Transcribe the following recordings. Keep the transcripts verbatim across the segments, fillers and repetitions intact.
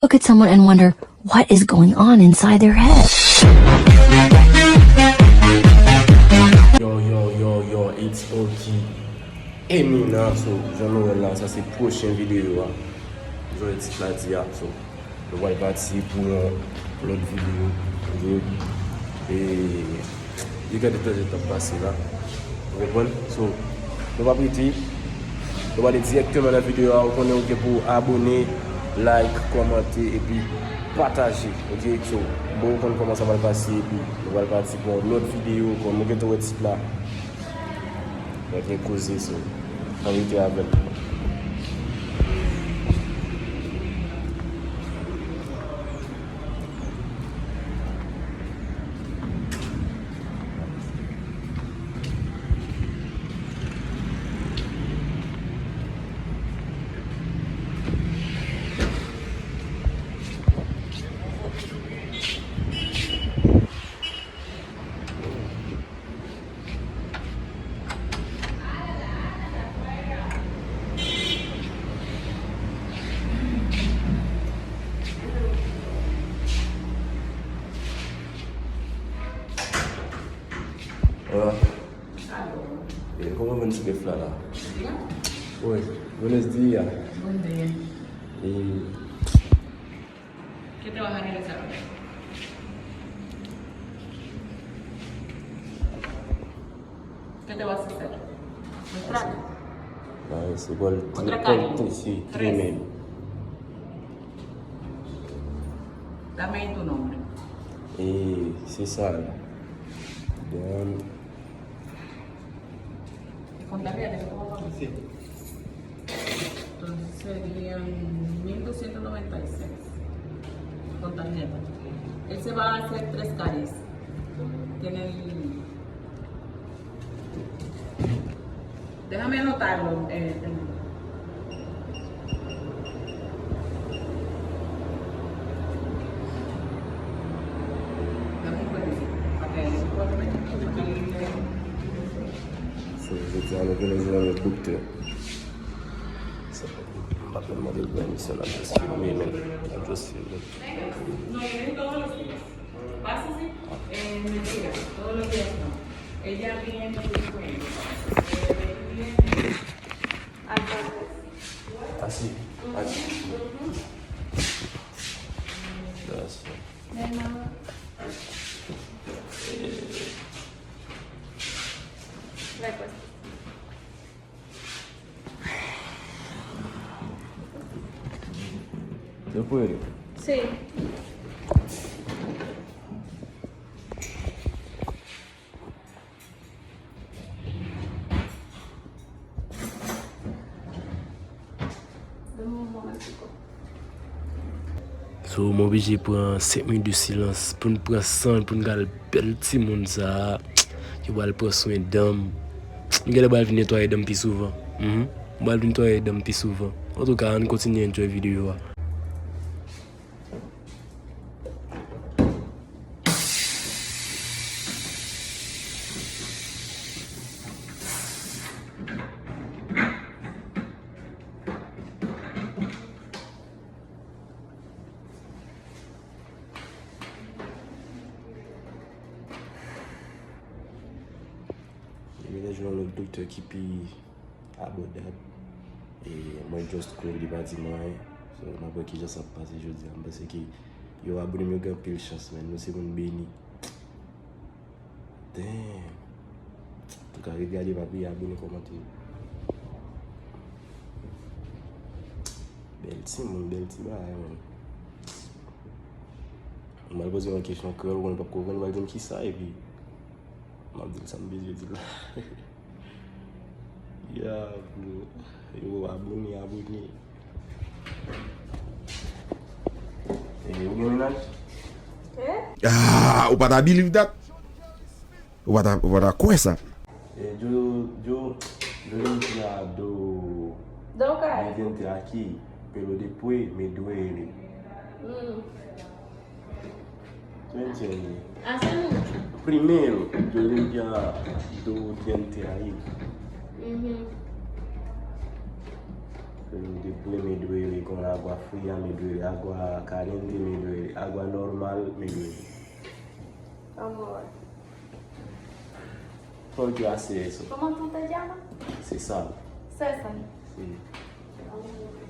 Look at someone and wonder what is going on inside their head. Yo, yo, yo, yo, it's Oki. Emina, so, jan nou wè l la, sa se pwochen videyo a. Jan tit la di a, so, nou pral pati pou yon lòt videyo, ok? E, li gen de tan jan t ap pase la. Ou konprann? So, nou p ap rete. Nou prale dirèkteman nan videyo a. Ou konnen ou gen pou abone, like, kòmante, epi pataje. Ok? So, bon, ou konn kòman sa pral pase, epi nou pral pati pou yon lòt videyo, kòm ou gentan wè tit la. Mwen gen koze sou. Ann rete avè m. Hola. E, kòman van ti bèf la la? Wi, buenos dia. Buen día. E, ¿Qué te vas a realizar hoy? ¿Qué te vas a hacer? Mostrar. Ay, se pral Otra calle. Tremendo. Dame ahí tu nombre. E, se sa. Dame. Con tarjeta, ¿cómo vamos? Sí. Entonces serían mil doscientos noventa y seis con tarjeta. Él se va a hacer tres caries. Tiene el... Déjame anotarlo. Eh, So, jodi a nou vin jwenn lòt doktè. So, m pa t menm mande l pèmisyon, l ap just filme nou. L ap just filme. No, viene todos los días. Pasa así, eh, mentira, todos los días no. Ella viene frecuente. Eh, viene... Así, así. Gracias. Después. Sí. So, mwen oblije pran senk minit de silans pou n pran san n, pou n gade bèl timoun sa a ki pral pran swen dan m. M genlè pral vin netwaye dan m pi souvan. Mhm. M pral vin netwaye dan m pi souvan. Antouka, ann kontinye enjoy videyo a. Li vin jwenn yon lòt doktè ki pi abòdab. E mwen just kouri, li pa di mwen anyen. So, n ap wè kijan sa ap pase jodi a. M panse ke yo abone m yo gen anpil chans, men nou se moun beni. Damn. Antouka, ret gade, pa bliye abone, kòmante. Bèl timoun, bèl ti bagay, man. M al poze yon kesyon kreyòl, ou konnen l p ap konprann, l pral di m kisa, epi m ap di l sa m bezwen di l la. Ya, bro. Yo, abone, abone. E, ou gen mennaj? Ah, ou pa ta believe that? Ou pa ta, ou pa ta kwè sa? E, Joe, Joe, Joe Limpia do, do diente aquí, pero después me duele. Mm. Tú me entiendes? Hacen mucho. Primero, yo limpia dos dientes ahí. Mhm. De buen me duele con agua fría, me duele agua caliente, me duele agua normal, me duele. Vamos a ver. ¿Por qué hace eso? ¿Cómo tú te llamas? César. César. Sí. Vamos a ver.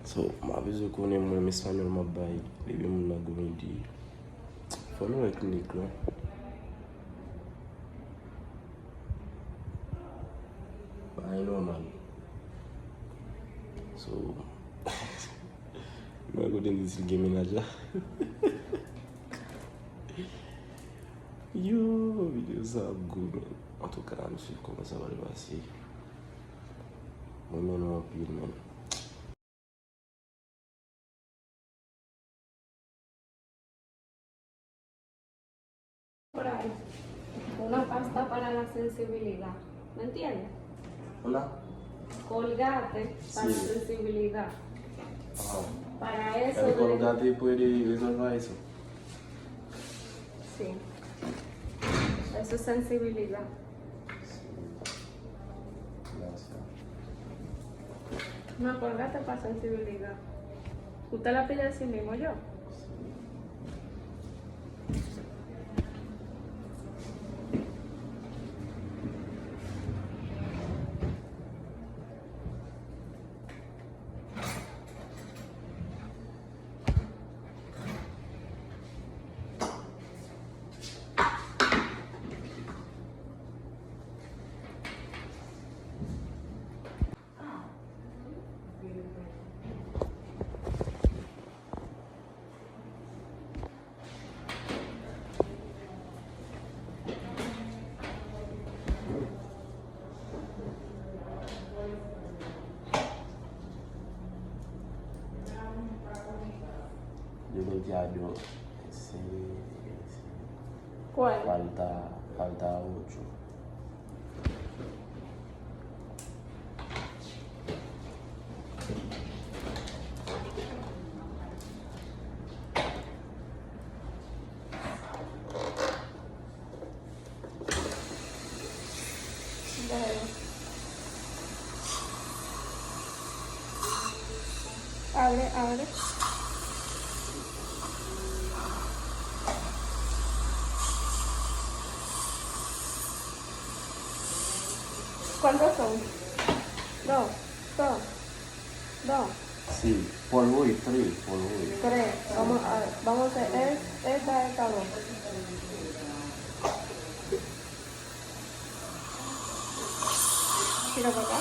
So, m ap bezwen konnen mwen menm espanyòl m ap bay depi moun nan grandi. Fò nou wè klinik lan. Bagay nòmal. So, mwen kote m di si l gen mennaj la. Yo, videyo sa ap gou, men. Antouka, ann swiv kòman sa pral pase. Mwen renmen nou anpil, men. Una pasta para la sensibilidad. ¿Me entiendes? Una. Colgate para sensibilidad. Ajá. Para eso. El colgate puede resolver eso. Sí. Eso es sensibilidad. Gracias. No, colgate para sensibilidad. Usted la pide así mismo, yo. Yo mete a do. Ese, ese. ¿Cuál? Falta, falta ocho. Abre, abre. ¿Cuántos son? Dos, dos, dos. Sí, por hoy, tres, por hoy. Tres. Vamos a, vamos a hacer es-, esta, esta dos. Tira pa' acá.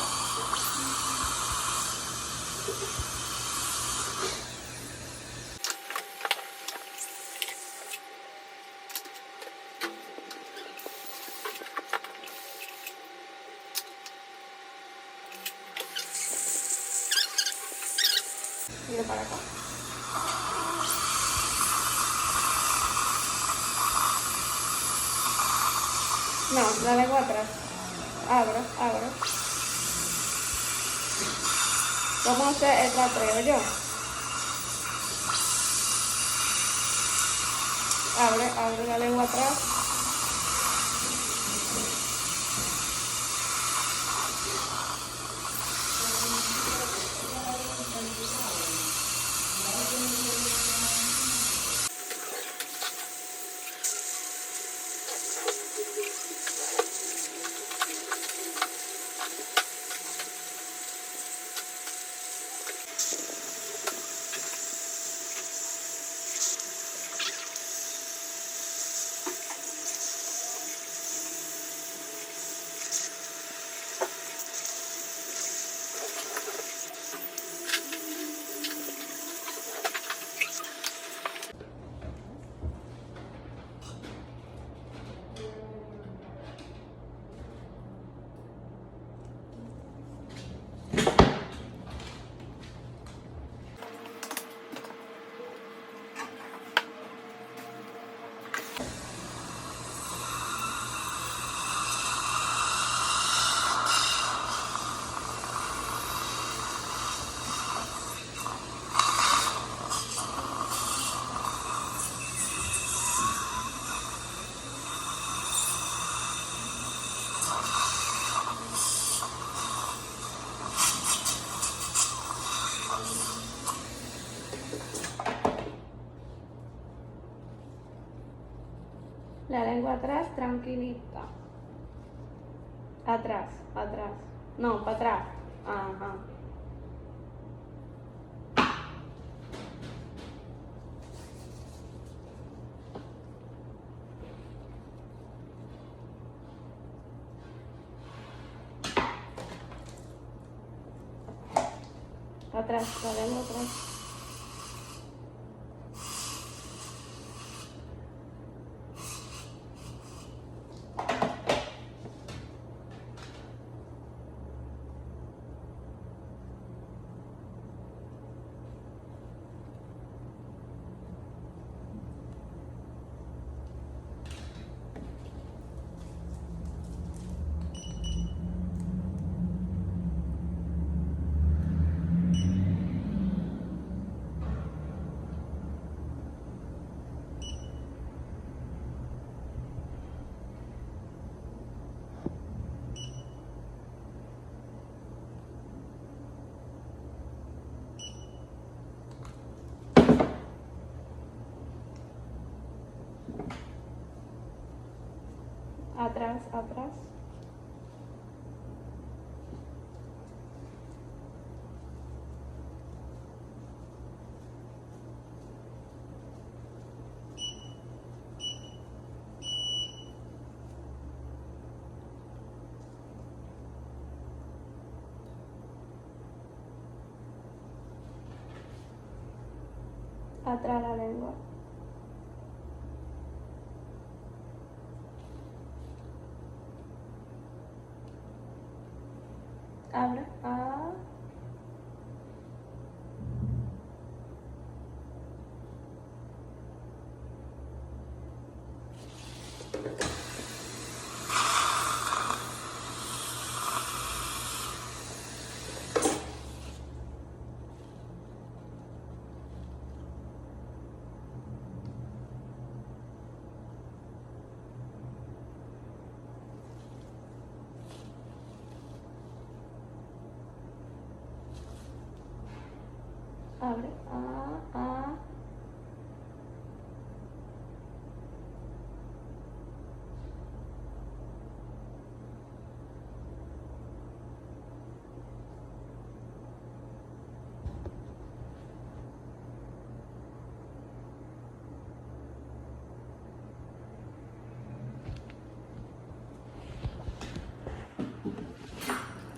Mira para acá. No, la lengua atrás. Abra, abra. Vamos a hacer el rastreo, yo. Abre, abre la lengua atrás. La lengua atrás, tranquilita. Atrás, atrás. No, pa atrás. Ajá. Atrás, la lengua atrás. Atrás, atrás. Atrás la lengua. Abre. Ah. Abre. Ah, ah.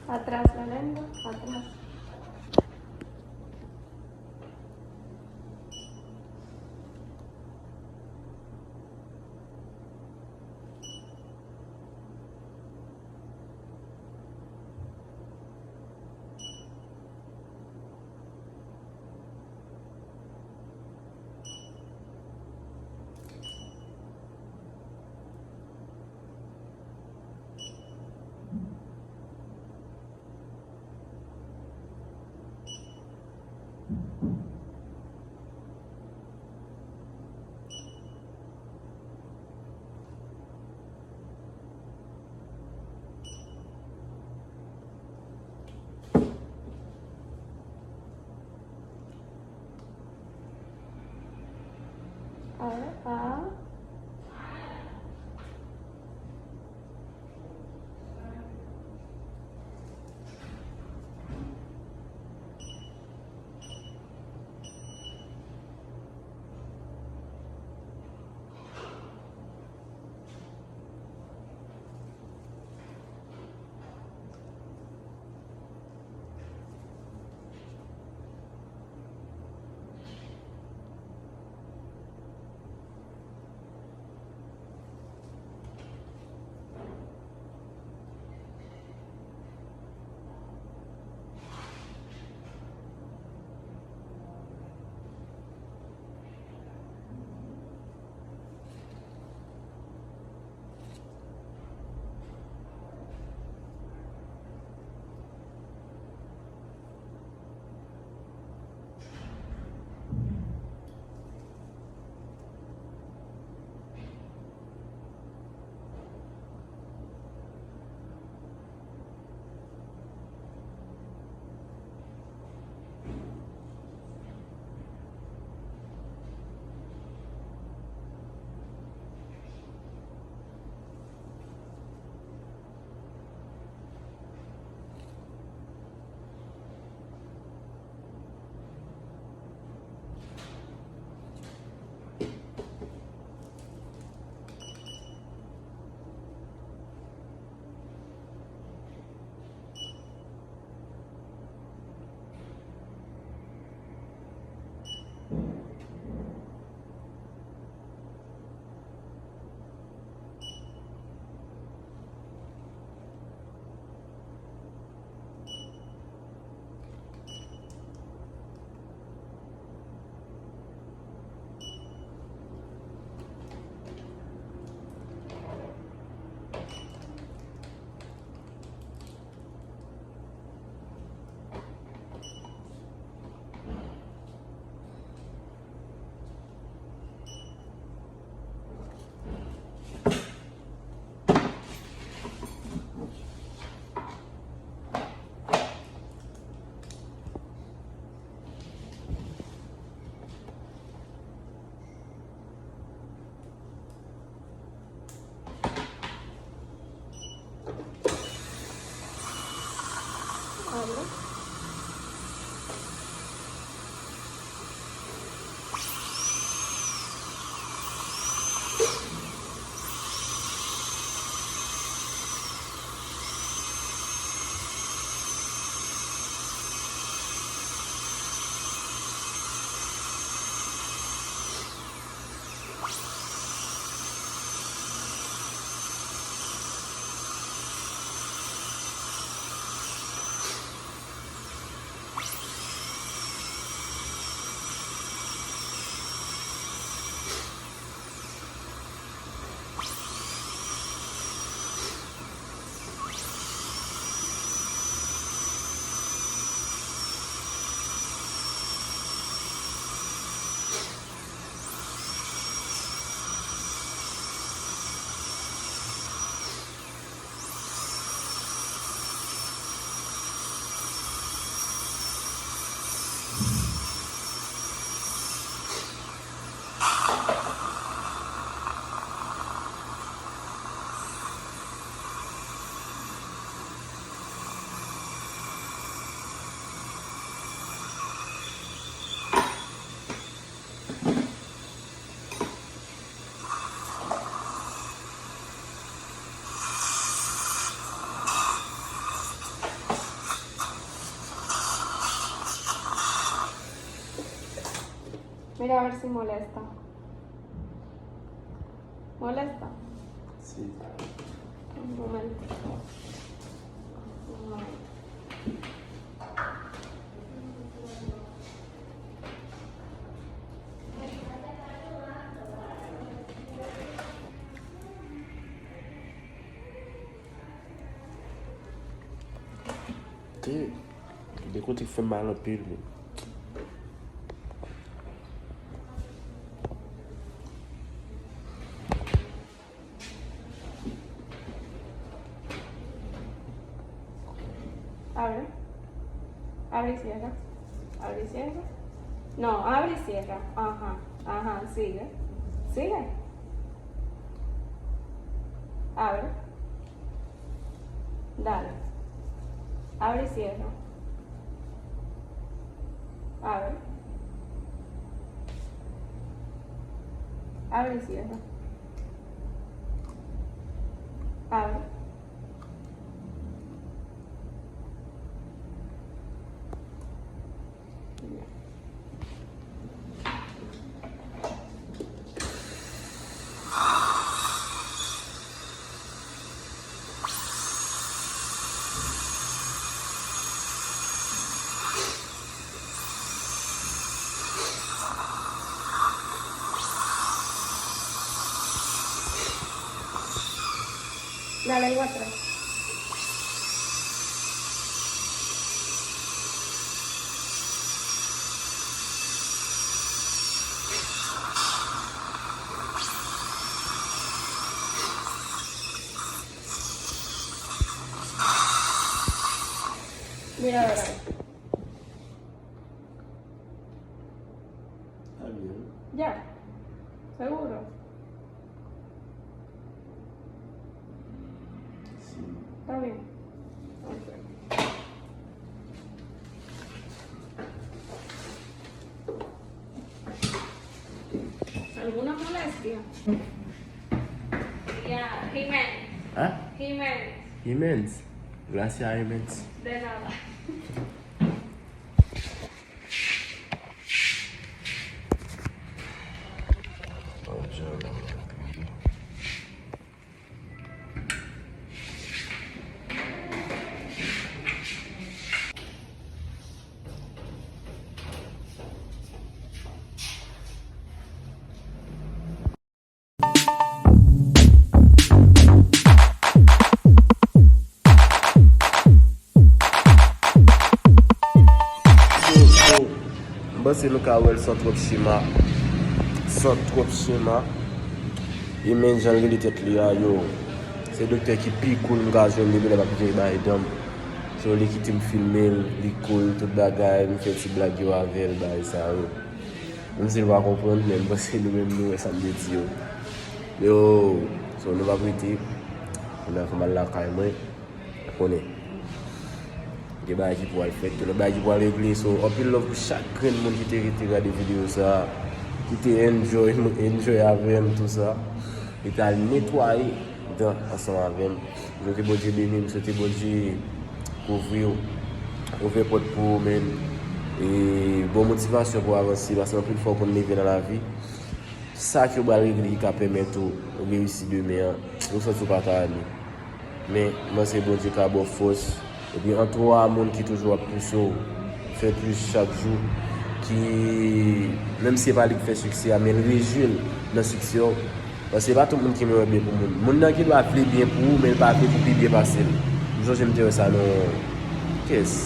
Atrás la lengua, atrás. Mira a ver si molesta. ¿Molesta? Sí. Un momento. Un momento. Te, de kote k fè m mal anpil, men. Abre. Abre y cierra. Abre y cierra. No, abre y cierra. Ajá, ajá, sigue. Sigue. Abre. Dale. Abre y cierra. Abre. Abre y cierra. Abre. La lengua atrás. Mira, ahora. Está bien. Ya. Seguro. Sí. Está bien. Ok. ¿Alguna molestia? Ya, Jiménez. ¿Ah? Jiménez. Jiménez. Gracias, Jiménez. De nada. M panse nou ka wè l san twòp chema. San twòp chema. E men jan l rele tèt li a, yo. Se doktè ki pi cool m ka jwenn depi lè m ap veye bay dan m. So, li kite m filme l, li cool, tout bagay, m fè ti blag yo avè l, bagay sa yo. Menm si l pa konprann, men m panse nou menm nou wè sa m vle di yo. Yo, so nou p ap rete. Kounye a fò m al lakay mwen. Ou konnen. Gen bagay ki pral fèt, gen lòt bagay ki pral regle. So, anpil love pou chak grenn moun ki te rete gade videyo sa a, ki te enjoy, enjoy avè m, tou sa. Li t al netwaye dan ansanm avè m. M swete Bondye beni, m swete Bondye kouvri w, ouvè pòt pou ou, men. E bon motivasyon pou w avanse, paske anpil fwa w konn leve nan lavi. Sa ke w pral regle ki ka pèmèt ou reyisi demen an, ou santi w pa ka ale. Men, m panse Bondye ka ba w fòs. Epi antoure w a moun ki toujou ap pouse w fè plis chak jou, ki, menm si se pa li ki fè siksè a, men l rejwi l nan siksè w. Paske se pa tout moun ki renmen wè byen pou moun. Moun nan gendwa vle byen pou ou, men l pa vle pou pi byen pase l. M sonje m te wè sa nan yon kès.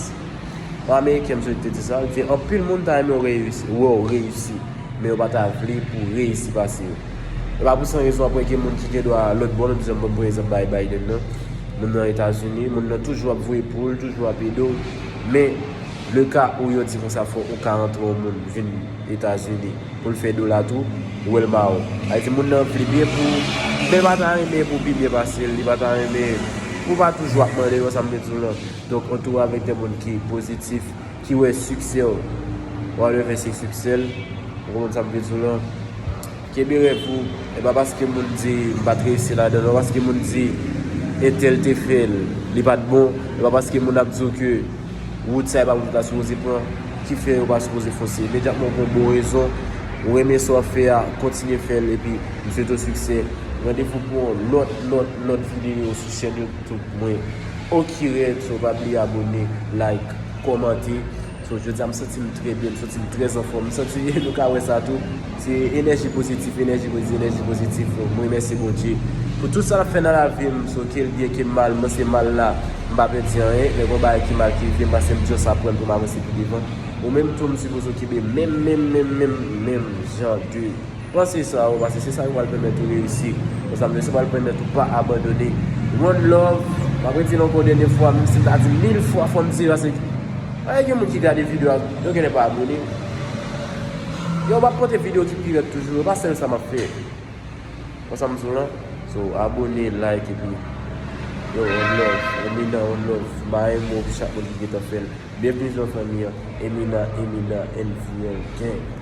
Yon Ameriken, m sonje te di sa, li di, anpil moun ta renmen w reyisi, wè w reyisi, men yo pa ta vle pou w reyisi pase yo. E pa pou san rezon, apre gen moun ki gendwa lòt bò, nou di, m ban, m pran egzanp bay Biden nan. Moun nan Etazini, moun nan toujou ap voye pou l, toujou ap ede w. Men, le ka ou yo di konsa, fò ou ka antre yon moun vin Etazini pou l fè dola tou, ou wè l mawon. Sa vle di, moun nan vle byen pou ou, men l pa ta renmen pou w pi byen pase l, li pa ta renmen pou w pa toujou ap mande l, wè sa m vle di w lan. Donk, antoure w avèk de moun ki pozitif, ki wè siksè w. W ap leve se siksè l. Ou konprann sa m vle di w lan? Kenbe rèv ou. E pa paske moun di m pa t reyisi ladan l, e pa paske moun di entèl te fè l, li pa t bon, e pa paske moun ap di w ke wout sa a e pa wout la sipoze pran, ki fè ou pa sipoze fonse. Imedyatman ou pran bon rezon, Ou renmen sa w ap fè a, kontinye fè l, epi m swete w siksè. Randevou pou yon lòt, lòt, lòt videyo sou chèn YouTube mwen. Okirèd, so pa bliye abòne, like, kòmante. So, jodi a, m santi m trè byen, m santi m trè anfòm. M santi nou ka wè sa tou. Se enèji pozitif, enèji pozitif, enèji pozitif. So, m remèsye Bondye pou tout sa l ap fè nan lavi m. So, ke l byen, ke l mal, mwen se mal la. M pa pèdi anyen. Lè gen yon bagay ki mal ki rive m, pase m just aprann pou m avanse pi devan. Ou menm tou, m sipoze w kenbe menm, menm, menm, menm, menm jan de panse sa yo, paske se sa ki pral pèmèt ou reyisi. Konsa, men sa pral pèmèt ou pa abandone. One love, m ap redi l ankò dènye fwa, menm si m ta di mil fwa, fò m di, paske pa gen moun ki gade videyo a, yo genlè pa abòne. Yo, m ap pote videyo ki pi rèd toujou, e pa sèl sa m ap fè. Konsa m di w lan, so, abòne, like, epi, yo, one love, Emina, one love, m pa renmen w pou chak moun ki gentan fè l. Byenvni nan fanmi an, Emina, Emina, and Real Gang.